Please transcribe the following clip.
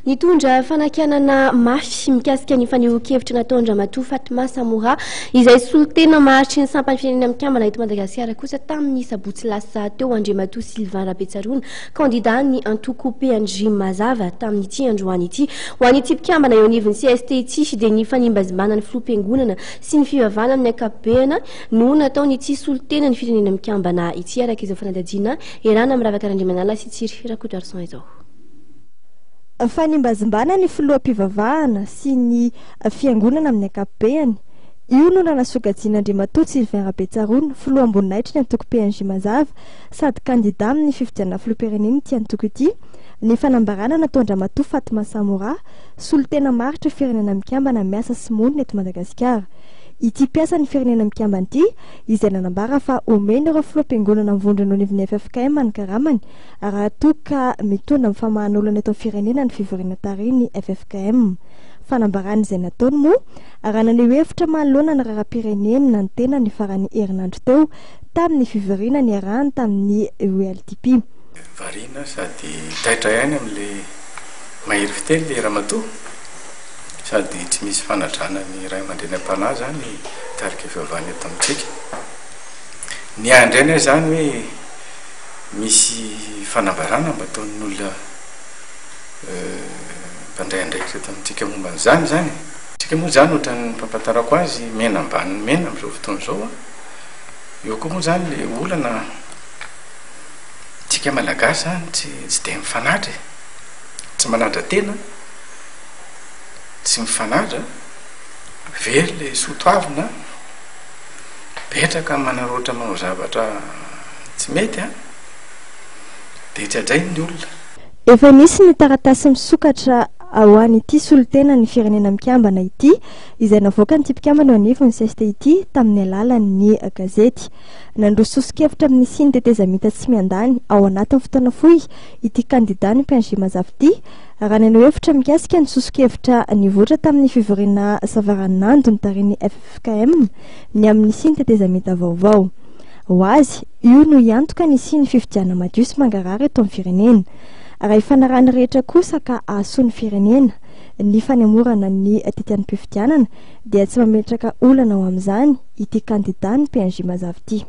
Nitondra fanakianana mafy mikasika ny fanehoan-kevitra nataon-dRamatoa Fatma Samoura, izay solontena maharitry ny sampan'ny Firenena Mikambana eto Madagasikara kosa tamin'ny sabotsy lasa teo Andriamatoa Sylvain Rabetsaroana, kandidan'ny antoko PNJ Mazava tamin'ity androany ity. Ho an'ity mpikambana eo anivon'ny cst ity dia ny fanimbazimbana ny filoham-piangonana sy ny fivavahana amin'ny ankapobehana no nataon'ity solontenan'ny Firenena Mikambana ity, araka izao fanadihadiana iarahana amin'i Ravaka Randriamanala sy Tsiry Rakotoarison izao. Fanimbazimbana ny filoham-pivavahana sy ny fiangonana amin'ny ankapobeany. Io no nanasokajian'Andriamatoa Sylvain Rabetsaroana, filoham-boninahitry ny antoko PNJ Mazava sady kandida amin'ny fifidianana filoham-pirenena ity antoko ity, ny fanambarana nataon-dRamatoa Fatma Samoura, solontena maharitry Firenena Mikambana miasa sy monina eto Madagasikara. Ity mpiasan'ny Firenena Mikambana ity, izay nanambara fa omeny ireo filoham-piangonana mivondrona eo anivon'ny ffkm ny karamany, raha toa ka mitondra amin'ny famahana olana eto amin'ny firenena ny fivoriana tarihin'ny ffkm. Fanambarana izay nataony moa raha naneho hevitra manoloana ny raharaham-pirenena ny tenany ny faran'ny herinandro teo tamin'ny fivoriana niarahany tamin'ny ULTP. Variana sady taitra ihany amin'ilay mahery fiteny ilay ramatoa, sady tsy misy fanajana ny ray aman-dreny am-panahy izany ny mpitarika fivavahana eto amintsika. Ny ahy indray anie izany hoe Misy fanambarana mba ataon'ny olona mpandray andraikitra eto amintsika momba an'izany izany e? Tsika moa izany ohatran'ny fahafantarako azy mena ambanin'ny mena amin'izao fotoana izao an! Eo koa moa izany ilay olana tsika malagasy izany tsy tsy dia mifanaja e! Tsy manaja tena, tsy mifanaja, very ilay soa toavina, betraka manaraotra manao zavatra. Tsy mety an! Dia tsy hajainy ny olona. Efa nisy ny taratasy misokatra ho an'ity solontenan'ny Firenena Mikambana ity, izay navoakan'ity mpikambana eo anivon'ny cst ity tamin'ny alalan'ny gazety. Nandroso soso-kevitra amin'ny hisian'ny tetezamita tsy miandany ao anatin'ny fotoana fohy ity kandidan'ny PNJ Mazava ity, raha naneho hevitra mikasika ny soso-kevitra nivoitra tamin'ny fivoriana savaranonando notarihin'ny ffkm ny amin'ny hisian'ny tetezamita vaovao. Ho azy, io no hiantoka ny hisian'ny fifidianana madio sy mangarahara eto amin'ny firenena. Raha ifanarahan'ny rehetra kosa ka hahasoa ny firenena ny fanemorana ny tetianam-pifidianana dia tsy mametraka olana ho amin'izany ity kandidan'ny PNJ Mazava ity.